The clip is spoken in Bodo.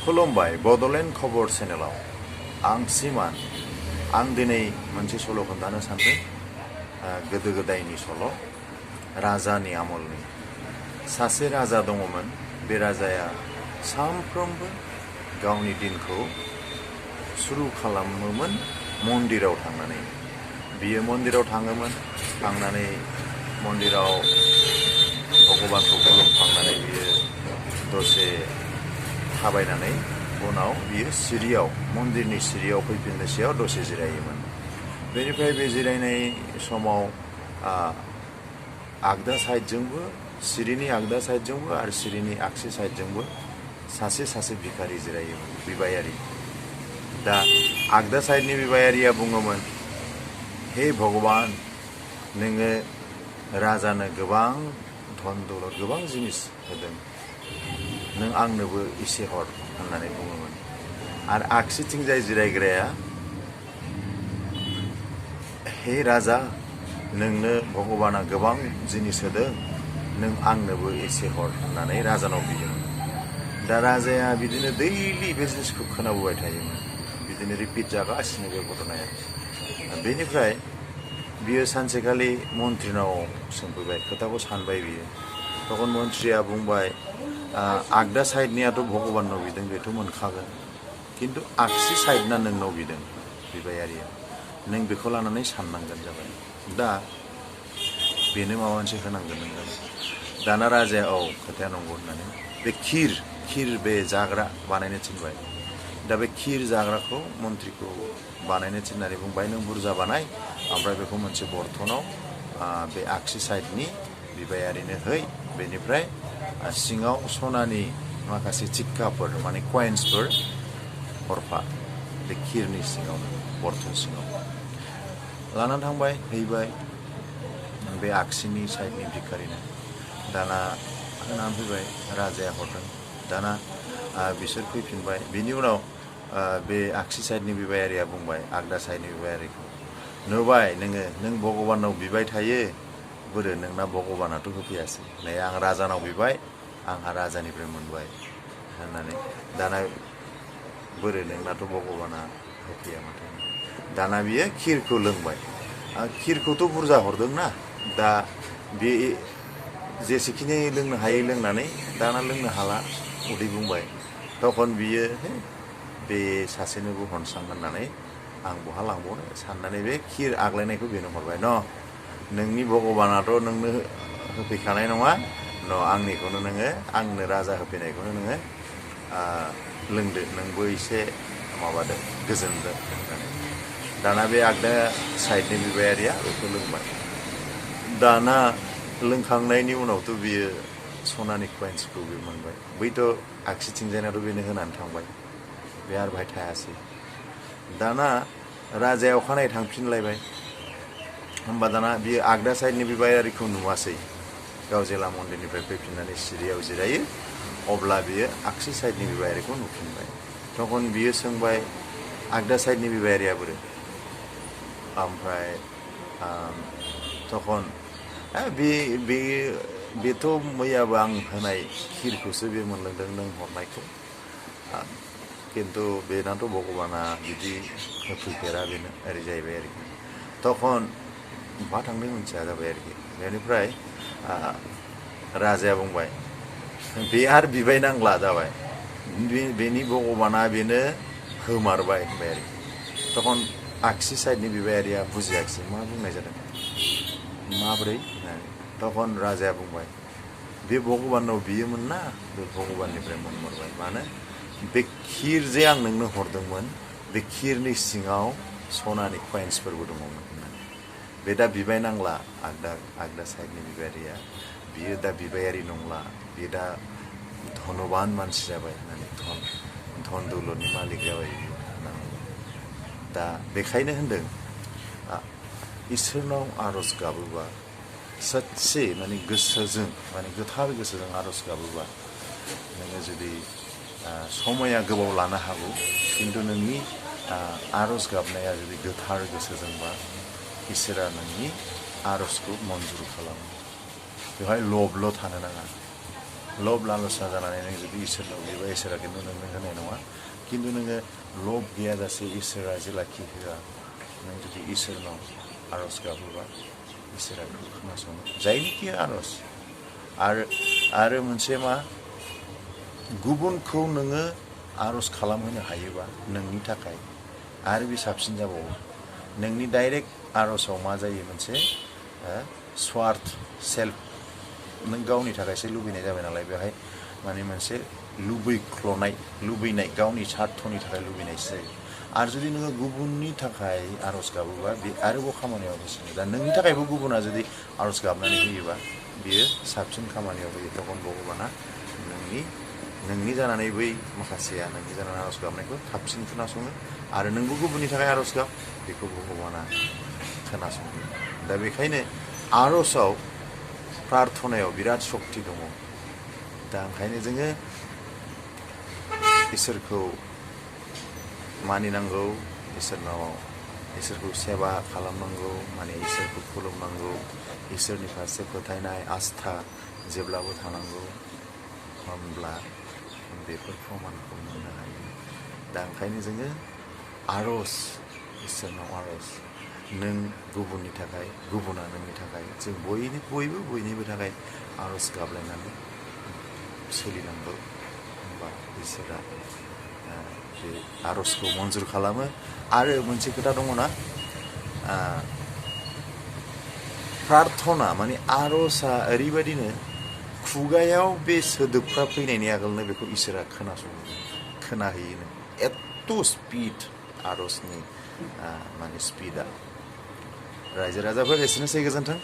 खुलुमबाय बड'लेण्ड खबर चेनेलाव आं सिमान आं दिनै मोनसे सल' खोन्थानो सानदों गोदो गोदायनि सल' राजानि आमलनि सासे राजा दङमोन बे राजाया सानफ्रोमबो गावनि दिनखौ सुरु खालामोमोन मन्दिराव थांनानै बियो मन्दिराव थाङोमोन थांनानै मन्दिराव भगबानखौ खुलुमखांनानै बियो दसे थाबायनानै उनाव बियो सिरियाव मन्दिरनि सिरियाव फैफिननोसैयाव दसे जिरायोमोन बेनिफ्राय बे जिरायनाय समाव आगदा साइडजोंबो सिरिनि आगदा साइडजोंबो आरो सिरिनि आगसि साइडजोंबो सासे भिखारि जिरायोमोन बिबायारि दा आगदा साइडनि बिबायारिया बुङोमोन हे भगवान नोङो राजानो गोबां धन दौलत गोबां जिनिस होदों नों आंनोबो एसे हर होननानै बुङोमोन आरो आगसिथिंजाय जिरायग्राया हे राजा नोंनो भगबाना गोबां जिनिस होदों नों आंनोबो एसे हर होननानै राजानाव बियोमोन दा राजाया बिदिनो दैलि बे जिनिसखौ खोनाबोबाय थायोमोन बिदिनो रिपिट जागासिनो बे घटनाया बेनिफ्राय बियो सानसेखालि मन्थ्रिनाव सोंफैबाय खोथाखौ सानबाय बियो तखन मन्थ्रिया बुंबाय आगदा साइडनियाथ' भगबाननाव बिदों बेथ' मोनखागोन किन्तु आगसि साइडना नोंनाव बिदों बिबायारिया नों बेखौ लानानै साननांगोन जाबाय दा बेनो माबा मोनसे होनांगोन नोङो दाना राजाया औ खोथाया नंगौ होननानै बे खिर बे जाग्रा बानायनो थिनबाय दा बे खिर जाग्राखौ मन्थ्रिखौ बानायनो थिननानै बुंबाय नों बुरजा बानाय ओमफ्राय बेखौ मोनसे बर्थनाव बे आगसि साइडनि बिबायारिनो है बेनिफ्राय सिङाव सनानि माखासे चिक्काफोर माने कइन्सफोर हरफा बे खिरनि सिङाव बर्थन सिङाव लानानै थांबाय हैबाय बे आगसिनि साइडनि भिखारिनो दाना होनानै फैबाय राजाया हरदों दाना बिसोर फैफिनबाय बिनि उनाव बे आगसि साइडनि बिबायारिया बुंबाय आगदा साइडनि बिबायारिखौ नुबाय नों भगबानाव बिबाय थायो बोरो नोंना भगबानाथ' होफैयासै नै आं राजानाव बिबाय आंहा राजानिफ्राय मोनबाय होननानै दाना बोरो नोंनाथ' भगबाना होफैया माथो दाना बियो खिरखौ लोंबाय खिरखौथ' बुरजा हरदोंना दा बे जेसेखिनि लोंनो हायो लोंनानै दाना लोंनो हाला उदै बुंबाय तखन बियो बे सासेनोबो हरसां होननानै आं बहा लांबावनो साननानै बे खिर आग्लायनायखौ बेनो हरबाय नोंनि भगबानाथ' नोंनो होफैखानाय नङा आंनिखौनो नोङो आंनो राजा होफैनायखौनो नोङो लोंदो नोंबो एसे माबादो गोजोनदो होननानै दाना बे आगदा साइडनि बिबायारिया बेखौ लोंबाय दाना लोंखांनायनि उनावथ' बियो सनानि कइन्सखौ बे मोनबाय बैथ' आगसिथिंजायनाथ' बेनो होनानै थांबाय बे आरो बाहाय थायासै दाना राजाया अखानायै थांफिनलायबाय होमबा दाना बियो आगदा साइडनि बिबायारिखौ नुवासै गाव जेला मन्दिरनिफ्राय फैफिननानै सिरियाव जिरायो अब्ला बियो आगसि साइडनि बिबायारिखौ नुफिनबाय तखन बियो सोंबाय आगदा साइडनि बिबायारिया बोरो ओमफ्राय तखन बेथ' मैयाबो आं होनाय खिरखौसो बे मोनलोंदों नों हरनायखौ किन्तु बेनाथ' भगबाना बिदि होफैफेरा बेनो ओरै जाहैबाय आरोखि तखन बहा थांदों मिथिया जाबाय आरोखि बेनिफ्राय राजाया बुंबाय बे आरो बिबाय नांला जाबाय बेनि भगबाना बेनो होमारबाय होनबाय आरोखि तखन आगसि साइडनि बिबायारिया बुजियाखिसै मा बुंनाय जादों माब्रै होननानै तखन राजाया बुंबाय बे भगबानाव बियोमोन ना बे भगबाननिफ्राय मोनहरबाय मानो बे खिर जे आं नोंनो हरदोंमोन बे खिरनि सिङाव सनानि कइन्सफोरबो दङमोन होननानै बे दा बिबाय नांला आगदा साइडनि बिबायारिया बियो दा बिबायारि नंला बियो दा धनबान मानसि जाबाय होननानै धन दौलतनि मालिक जाबाय होननानै दा बेखायनो होनदों इसोरनाव आर'ज गाबोबा सच्चे माने गोसोजों माने गोथार गोसोजों आर'ज गाबोबा नोङो जुदि समाया गोबाव लानो हागौ किन्तु नोंनि आर'ज गाबनाया जुदि गोथार गोसोजोंबा इसोरा नोंनि आर'जखौ मन्जुर खालामो बेवहाय लबल' थानो नाङा लब लालसा जानानै नों जुदि इसोरनाव बियोबा इसोरा खिन्थु नोंनो होनाय नङा खिन्थु नोङो लब गैयाजासे इसोरा जेलाखि होआ नों जुदि इसोरनाव आर'ज गाबोबा इसोरा बेखौ खोनासङो जायनिखि आर'ज आरो मोनसे मा गुबुनखौ नोङो आर'ज खालामहोनो हायोबा नोंनि थाखाय आरो बे साबसिन जाबावो नोंनि डाइरेक्ट आर'जआव मा जायो मोनसे स्वार्थ सेल्फ नों गावनि थाखायसो लुबैनाय जाबाय नालाय बेवहाय माने मोनसे लुबैनाय गावनि सार्थनि थाखाय लुबैनायसो जायो आरो जुदि नोङो गुबुननि थाखाय आर'ज गाबोबा बे आरोबाव खामानियाव होसिनो दा नोंनि थाखायबो गुबुना जुदि आर'ज गाबनानै होयोबा बियो साबसिन खामानियाव होयो तखन भगबाना नोंनि जानानै बै माखासेया नोंनि जानानै आर'ज गाबनायखौ थाबसिन खोनासङो आरो नोंबो गुबुननि थाखाय आर'ज गाब बेखौ भगबाना खोनासङो दा बेखायनो आर'जआव प्रार्थनायाव बिराद शक्ति दङ दा ओंखायनो जोङो इसोरखौ मानिनांगौ इसोरखौ सेबा खालामनांगौ माने इसोरखौ खुलुमनांगौ इसोरनि फारसे फोथायनाय आस्था जेब्लाबो थानांगौ होमब्ला बेफोर प्रमानखौ मोननो हायो दा ओंखायनो जोङो आर'ज इसोरनाव आर'ज नों गुबुननि थाखाय गुबुना नोंनि थाखाय जों बयनिबो थाखाय आर'ज गाबलायनानै सोलिनांगौ होमबा इसोरा बे आर'जखौ मन्जुर खालामो आरो मोनसे खोथा दङना प्रार्थना माने आर'जआ ओरैबायदिनो खुगायाव बे सोदोबफ्रा फैनायनि आगोलनो बेखौ इसोरा खोनाहैयोनो एथ' स्पिड आर'जनि माने स्पिडा रायजो राजाफोर एसेनोसै गोजोन्थों